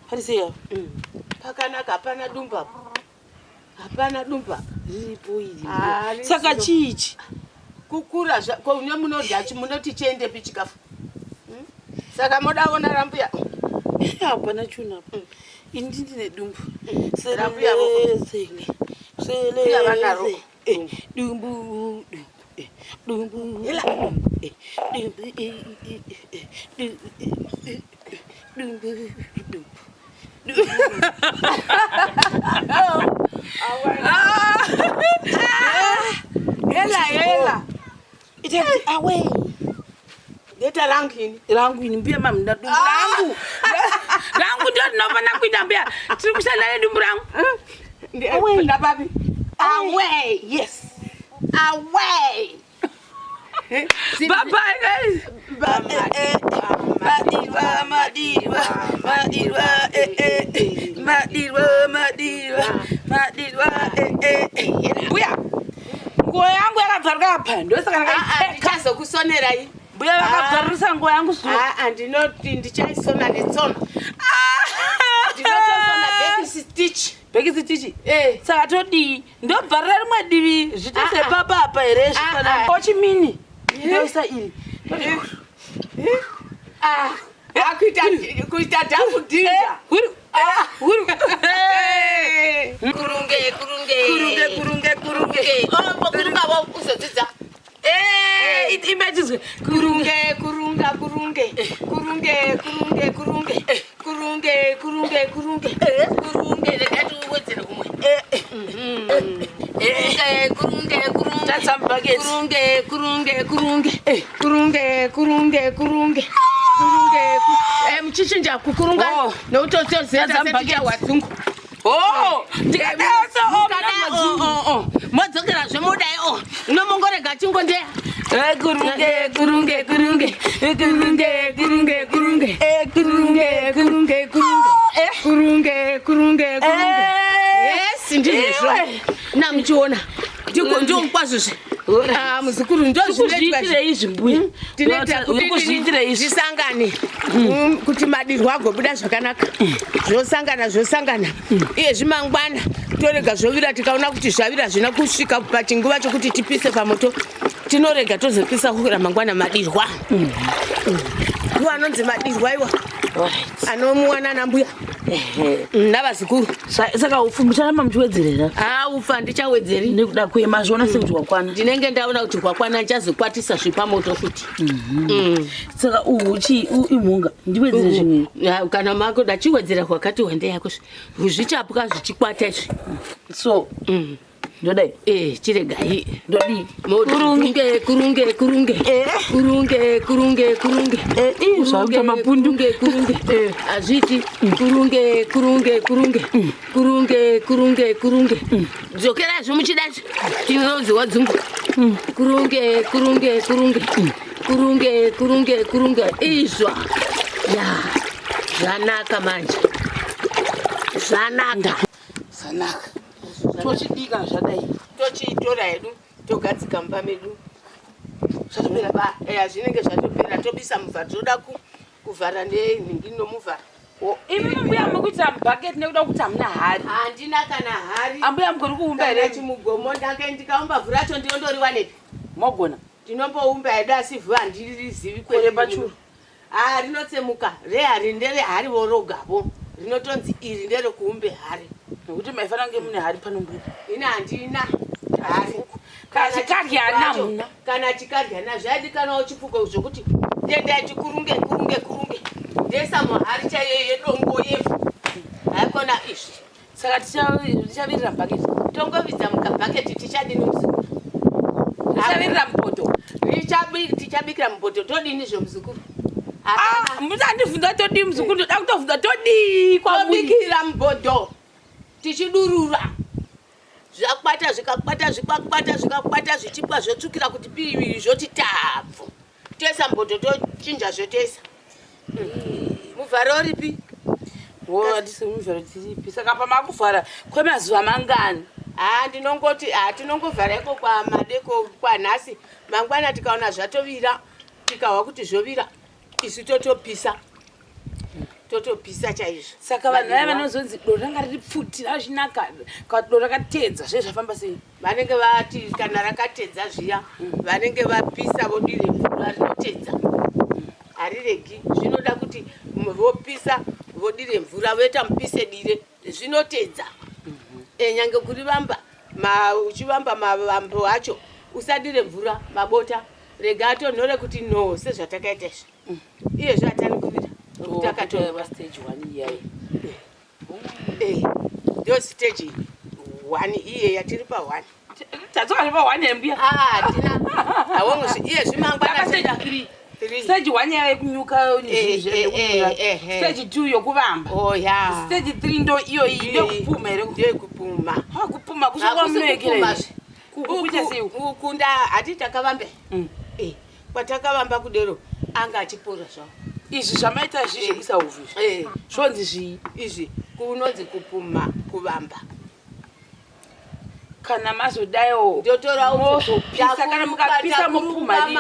Pari sei apa? Pakanaka, hapana dumbu apa. Hapana dumbu apa. Riripo iri. Ah, Saka riripo. chii ichi? Kukura ko une munodya munoti chiendepi chikafu? Saka moda ona rambuya. Hapana chuna apa. Ini ndine dumbu. Rambuya voko. Sele. Mbuya vanaro. Sele. Eh, Dumbu. Dumbu. Eh, Dumbu. Ela. Eh, Dumbu. Eh, eh, eh, eh, eh, eh, Dumbu. Dumbu. Hela hela. Ita kuti away. Deta rangu ini. Rangu ini mbuya mamuna dumbu rangu. Rangu ndio rinofanira kuita mbuya. Tiri kushanda nedumbu rangu. Away. Ndapapi? Away. Yes. Away. Bye bye guys. Madirwa, madirwa, madirwa, eh, eh, eh. Madirwa, madirwa, madirwa, eh, eh, eh. Mbuya, nguo yangu yakabvaruka apa ndosaka ndakaipfeka. Ndichazokusonerai. Mbuya vakabvarurisa nguo yangu zuva. Aa, ndinoti ndichaisona netsono. Ndinotosona back stitch. Back stitch. Eh. Saka todii? Ndobvarura rimwe divi zviite Ah, ah. sepapa apa here Ah, ah. zvifanana. Ochimini. Ndoisa iri. Ah, ah, kuita kuita dhafu dhinda. Huru. Huru. Kurunge, kurunge. Kurunge, kurunge, kurunge. Oh, kurunga wo uzodzidza. Eh, imagine Kurunge, kurunga, kurunge. Kurunge, kurunge, kurunge. Kurunge, kurunge, kurunge. Kurunge, regai tiwedzere kumwe. Kurunge, kurunge, kurunge. That's some buckets. Kurunge, kurunge, kurunge. Kurunge, kurunge, kurunge. Kurunge. Eh, muchichinja kukurunga. Oh. Nokutotoziva That's some seticha buckets. wadzungu. Oh, ndikadaro so Mukadai, oh, oh, oh. Modzokerazve modai o nomongorega chingondeya. Kurunge, Kurunge, kurunge, kurunge, kurunge, kurunge, kurunge, kurunge, kurunge, kurunge, kurunge, kurunge. Yes, ndizvo. Namuchiona. Ndiko ndiko kwazvozve. Ah, muzukuru ndozvinoitwa Kuzviitire izvi mbuya. tinoita kuti Kuzviitire izvi. zvisangane kuti madirwo agobuda zvakanaka zvosangana zvosangana iyezvi mangwana torega zvovira tikaona kuti zvavira zvina kusvika pachinguva chokuti tipise pamoto tinorega tozopisa kukira mangwana madirwa iwo anonzi madirwa iwa anomuwana nambuya navazukuru Saka upfu mucharamba muchiwedzerera aufa handichawedzeri nekuda kwemazviona sekuti wakwana. ndinenge ndaona kuti kwakwana ndichazokwatisa zvipamoto futi Saka uhu chii imhunga ndiwedzere zvimwe. Ya, kana mako ndachiwedzera kwakati wande yako zvichapwa zvichikwata izvi So ndodai Eh, chiregai ndodii. kurunge kurunge kurunge kurunge kurunge kurunge Eh, ii, zvakuita mapundu. kurunge kurunge hazviiti kurunge kurunge kurunge kurunge kurunge kurunge dzokerazve muchidazve tinonzi wadzungu kurunge kurunge kurunge kurunge kurunge kurunge izwa ya zvanaka manje zvanaka Zvanaka. Tochidika zvadai. tochitora hedu togadzika mumba medu Zvatopera. Ba, eya zvinenge zvatopera tobisa muvharo toda kuvhara nenhingi nomuvharo Imi mbuya mukuitira mubhaketi nekuda kuti hamuna hari. handina kana hari Ambuya mugori kuumba kana here? chimugomo ndake ndikaumba vhu racho ndinondoriwanepi Mogona. ndinomboumba hedu asi vhu handirizivi Kureba churu. ha rinotsemuka rehari nderehari vorogavo rinotonzi iri nderekuumbe hari Nekuti maifanira kunge mune hari pano mbuya. ini handina hari Kana chikadyana hamuna. kana chikadyana zvaidikanawo chipfuko zvokuti tendai tikurunge kurunge kurunge ndesa muhari chaiyo yedongo yevhu haikona izvi Saka tichavirira mubhaketi. tongovidza mukabhaketi tichadini muzukuru Tichavirira mupoto. Tichabikira mupoto todini zvomuzukuru Ah, musandibvunza todii muzukuru ndoda kutovhunza todii kwamuri. tobikira mubhodho tichidurura zvakwata zvikakwata zvikakwata zvikakwata zvichipwa zvotsvukira kuti pii zvoti tabvu toisa mubhodho tochinja zvotoisa muvharo uripi Wo handisi muvharo tiripi. Saka pamakuvhara kwemazuva mangani? haa ndinongoti haa tinongovhara iko kwamadeko kwanhasi mangwana tikaona zvatovira tikahwa kuti zvovira isu totopisa. Totopisa chaizvo. Saka vanhu vaya vanozonzi doro ranga riri pfuti rachinaka, kana doro rakatedza, zve zvafamba sei? Vanenge vati kana rakatedza zviya, vanenge vapisa vodire mvura, rinotedza, hariregi. Zvinoda kuti vopisa vodire mvura, voita mupise dire, zvinotedza. Nyange kurivamba, uchivamba mavambo acho, usadire mvura mabota, rega atonhore kuti no, sezvatakaita izvi. Iyezve hatani kuvira nokuti akatorwa. Stage one iyayi. Ndo stage one iye yatiri pa one. Tadzoka pa one here, mbuya? Hatina awongo iyezvi mangwana. Stage three. Stage one yava yekunyuka. Stage two yokuvamba. Oh ya. Stage three ndo iyoyi ndeyokupuma here? Ndeyekupuma. Kupuma kusvika munoekera kuita sei? Kunda hati takavambe. Kwatakavamba kudero anga achipora zvavo. Izvi zvamaita izvi zvekuisa uvhu izvi, zvonzi zvii? Izvi kunonzi kupuma, kuvamba. Kana mazodaiwo Ndotora. mozopisa, kana mukapisa mopuma rini?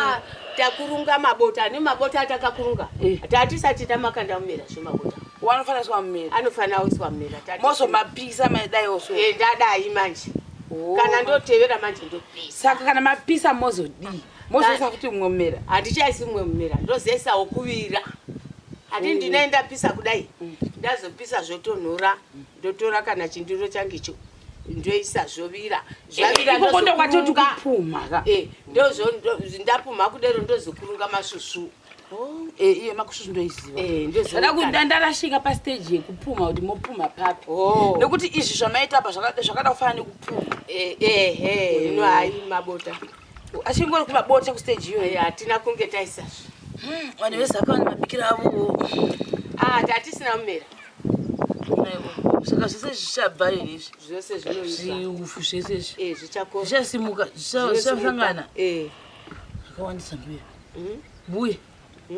Takurunga mabota, ane mabota atakakurunga. Tatisati tamakanda mumera zvemabota. Wanofanira kuiswa mumera. Anofanira kuiswa mumera. Mozomapisa maidaiwo so? Ndadai manje. Kana ndotevera manje ndopisa. Saka kana mapisa mozodii? Mozoisa futi mumwe mumera? Handichaisi mumwe mumera, ndozoisawo kuvira. Hati ndinai ndapisa kudai, ndazopisa zvotonhora, ndotora kana chindiro changicho, ndoisa, zvovira, zvavira. Ikoko ndokwatoti ndozokurunga. Kupuma ka. Ndapumha kudero ndozokurunga masvusvu. Iye makusvusvu ndoiziva. Ndozoita- Zvada ndarashika pastage yekupuma kuti mopuma papi, Oh. nekuti izvi zvamaita apa zvakada kufanana nekupuma. Ehe, ino hai mabota. Achingori kumabota kustage iyoyo. Hatina kunge taisazve. Vanhu veZaka vane mabikiro avo. Ah, tatisina mumera. Saka zvese zvichabva here izvi? Zvose zvinoibva. Zviufu zvese izvi Zvichakora. zvichasimuka, zvichasangana. Zvakawandisa, mbuya. Mbuya,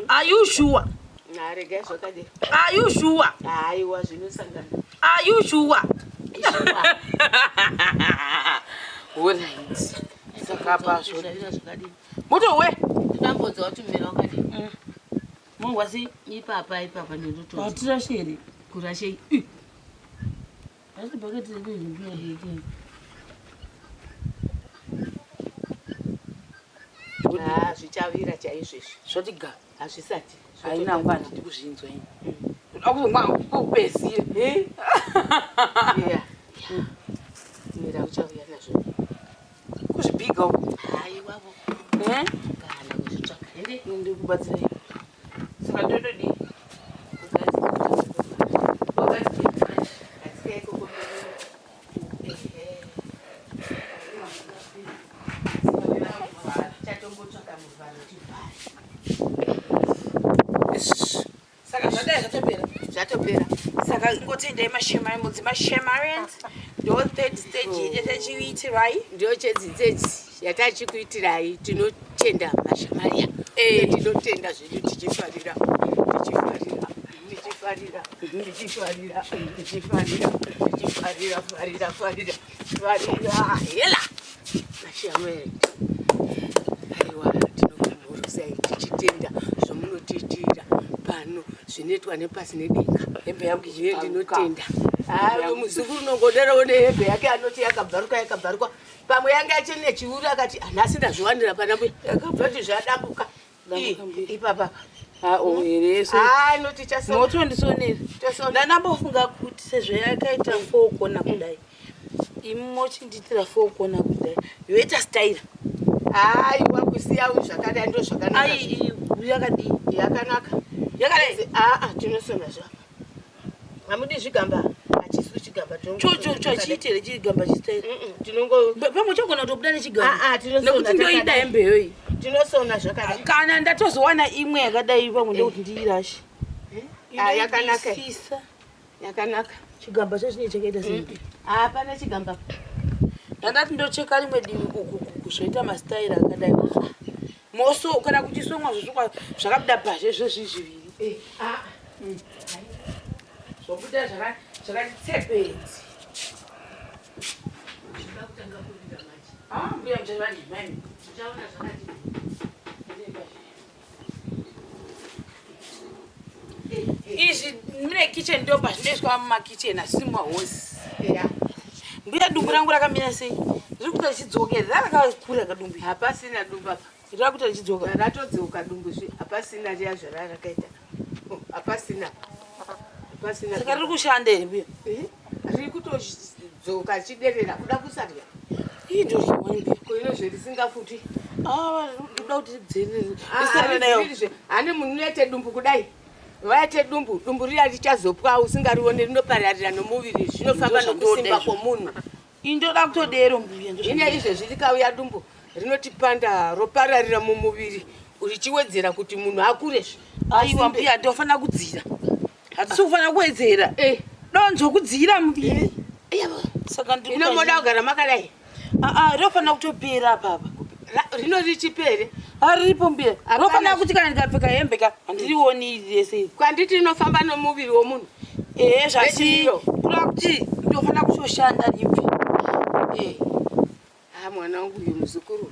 are you sure? Regai zvakadero. Are you sure? Aiwa, zvinosangana. Are you sure? Sure. Alright, saka pazvo Zvavira zvakadini? Moto we. Ndambonzwa kuti mumera wakadini. Mongwa sei? Ipapa, ipapa ndototonza. Hatirashe here? Kurashei? Asi bhaketi redu iri, mbuya, redu. Ah, zvichavira chaizvo izvi. Zvati ga. Hazvisati. Haina nguva, handidi kuzvinzwa ini. Ndoda kuzomwa kwekupedzisira. Yeah. Mumera uchauya nazvo. Kuzvibhiga uko. Haiwavo. Eh? Kana kuzvitsvaga ende. Ndikubatsirai. Saka ndododii? Gadzikai ikoko. Chatombotsvaka muvharo tivhare. Saka zvadai zvatopera? Zvatopera. Saka ingotendai mashemari, mashemarians. Ndo third stage yatachiitirai. Ndiyo chedzidzeji yatachikuitirai. Tinotenda mashamariya. Tinotenda zvedu, tichifarira, tichifarira, tichifarira, tichifarira, tichifarira, tichifarira, farira, farira, farira hela mashamari. Aiwa, tinokumhorosai tichitenda zvamunotiitira pano, zvinoitwa nepasi nedenga. Hembe yangu Iye. ichibvaruka. Ndinotenda. Hayi, muzukuru unongoderawo nehembe yake, anoti yakabvaruka, yakabvaruka. Pamwe yange achine chiuru, akati hanhasi ndazviwanira pana mbuya, noti zvadambuka. Dambuka, mbuya. Ipapa. Oh, here so. Anoti chasona. Motondisonera. Tosona. Ndandambofunga kuti sezvo yakaita four kona kudai, imi mochindiitira four kona kudai, yoita staira. Aiwa, kusiya zvakadai ndo zvakanaka. Ai, yakadii? Yakanaka. Yakadai. Aa, tinosona zvapa. Hamudi zvigamba, hachisi chigamba. Chochiitere chigamba chistaira. Tinongo Pamwe chogona kutobuda nechigamba. Aa, tinosona Nekuti ndoida zvakadai. hembe iyoyi. Tinosona zvakadai. Kana ndatozowana imwe yakadai, pamwe ndokuti ndiirashe. Ah, yakanaka iyi. Inoisisa. Yakanaka. Chigamba chachinee chakaita sei? Hapana chigamba. Ndandati ndocheka rimwe divi uku kuku, zvoita masitaira akadai. Moso kana kuchisomwa zvosokwa zvakabuda pazhe zvezvi zviviri. Ah. Zvobuda zvakati tsepeti. Zvinoda kutanga kuvira manje. Ah, mbuya, muchavandimami. Uchaona zvakati. Izvi mune kitchen door pazvinoiswa mumakitchen asi mumahosi. Mbuya dumbu rangu rakamira sei? Riri kuita richidzoka here? Rakakura kadumbu. Hapasina dumbu apa. Riri kuita richidzoka. Ratodzoka dumbu zve. Hapasina riya zvararakaita. Oh, hapasina. Hapasina. Saka riri kushanda here mbuya? Eh? Riri kutodzoka chiderera kuda kusarya. Ii ndodya wani mbuya. Ko ino zverisingafuti. Ah, ndoda kuti ridzerere. Ah, Risare nayo. haridzivirizve. Hani munhu unoite dumbu kudai. Vaite dumbu, dumbu riya richazopwa usingarione rinopararira nomuviri zvinofamba Ndozvandoda nokusimba izvo. kwomunhu. Ini ndoda kutodero mbuya. Ine izvezvi rikauya dumbu rinotipanda ropararira mumuviri richiwedzera kuti munhu akure. Aiwa mbuya ndofanira kudzira. Hatisi kufanira kuwedzera. Eh. Donzvo kudzira muviri. Saka ndiri Ino moda kugara makadai. Ah ah, rofanira kutopera apapa. Rino richipere. Riripo mbuya. Hapana. Rofanira kuti kana ndikapfeka hembe ka handirioni iri rese iri. Kwanditi rinofamba nomuviri womunhu. Ehe zvasi Rechiriro. kureva kuti ndofanira kutoshanda ribve. Eh. Ah mwana wangu uyu muzukuru.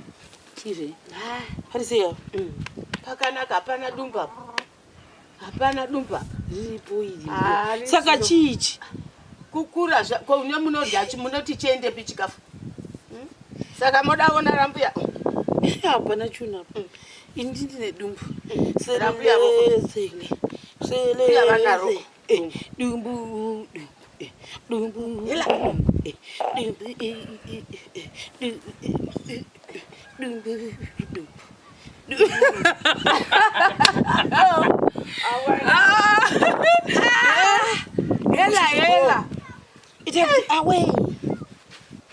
Chizve. Ah, Pari sei apa? pakanaka hapana dumbu apa. Hapana dumbu apa. Riripo iri. Ah, riripo. Saka chiichi? Kukura ko une munodya munoti chiendepi chikafu. Hmm? Saka modaona rambuya. Hapana chuna apa. Ini ndine dumbu. Rambuya voko. Sele. Mbuya vanaro. Sele. Eh, Dumbu. Dumbu. Eh, Dumbu. Hela. Eh, Dumbu. Eh, eh, eh, eh, eh, Dumbu. Dumbu. Hela hela. Ita kuti away.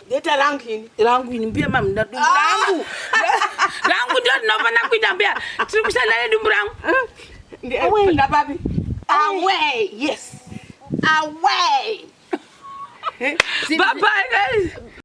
Deta rangu ini. Rangu ini mbuya mamuna dumbu rangu. Rangu ndio ndinofanira kuita mbuya. Tiri kushanda nedumbu rangu. Away. Ndapapi? Away. Yes. Away. Bye bye guys.